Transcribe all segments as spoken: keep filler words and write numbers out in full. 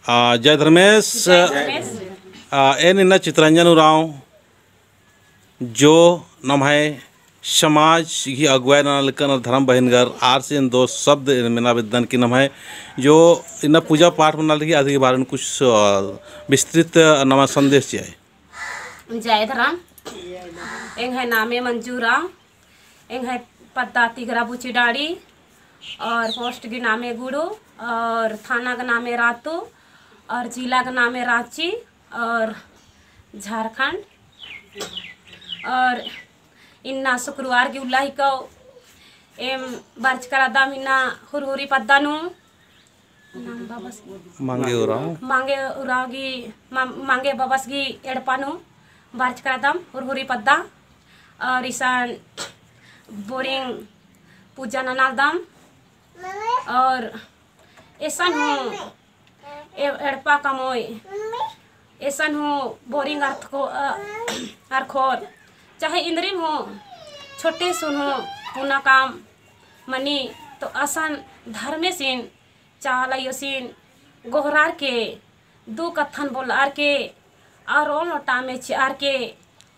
आ, जय धर्मेस। जय धर्मेस। आ, एन इन्ना चितरंजन उराँव जो नम्है समाज गही अगुवाई नना लगकन और धर्म बहिनगर आर से एन दो शब्द एन मेना बेद्दन कि नम्है जो इन्ना पूजा पाठ मना लगी अदी के बारे में कुछ, आ, विस्तृत नम्है संदेश चिअय। जय धर्म। एंग्है नामे मंजू उराँव। एंग्है पद्दा तिगरा बुची डाड़ी और पोस्ट गही नामे गुड़ू और थाना गही नामे रातू और जिला गही नामे राँची और झारखंड। और इन्ना शुक्रवार गही उल्ला हिकौ एम बरचका रअदम इन्ना हुरहुरी पद्दा नू। मांगे उराँव। मांगे उराँव गही, मा-, मांगे बबस गही एड़पा नू बरचका रअदम हुरहुरी पद्दा। और इसन बोरिंग पूजा ननालदम। और एसन हूँ ए-, एड़पा कमोय। एसन हूँ बोरिंग अरखो-, अ, अरखोर। चाहे इन्द्रिम हूँ छोटे सुन हूँ पुना काम मनी तो असन धर्मेसिन चाला आयोसिन गोहरार के, दू कत्थन बोलार के, और ओन लोटा में चिआर के,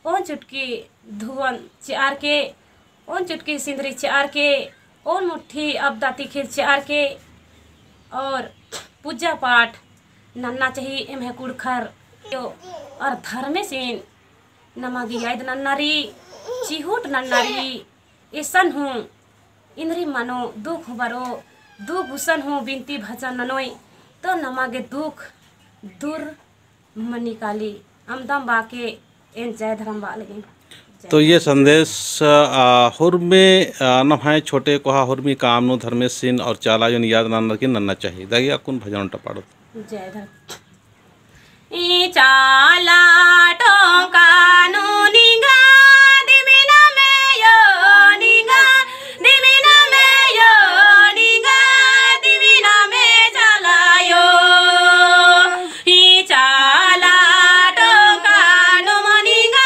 ओन चुटकी धुवन चिआर के, ओन चुटकी सिंदरी चिआर के, ओन मुट्ठी अबदा तिखिल चिआर के, और पूजा पाठ नन्ना चाही एम्है कुँड़ुख़र। और धर्मेसिन नमा गे याद नन्ना रई, चिहुट नन्ना रई, एसन हूँ इन्द्रिम मनो दुख बरो, दुख गुसन हूँ बिनती भजन ननोय, तो नमा गे दुख दूर मनी काली। अमदम बाके एन जय धर्म बआ लगी। तो ये संदेश, आ, हुरमी, आ, नम्है छोटे कोहा हुरमी काम नू धर्मेसिन और चाला आयोन याद नन्ना की नन्ना चाही। दाई अक्कुन भजन ओन्टा पाड़ोत। जय धर्म। ई चाला टोंका नू निंगा दिमिना में यो निंगा दिमिना में यो निंगा दिमिना में चाला आयो। ई चाला टोंका नू निंगा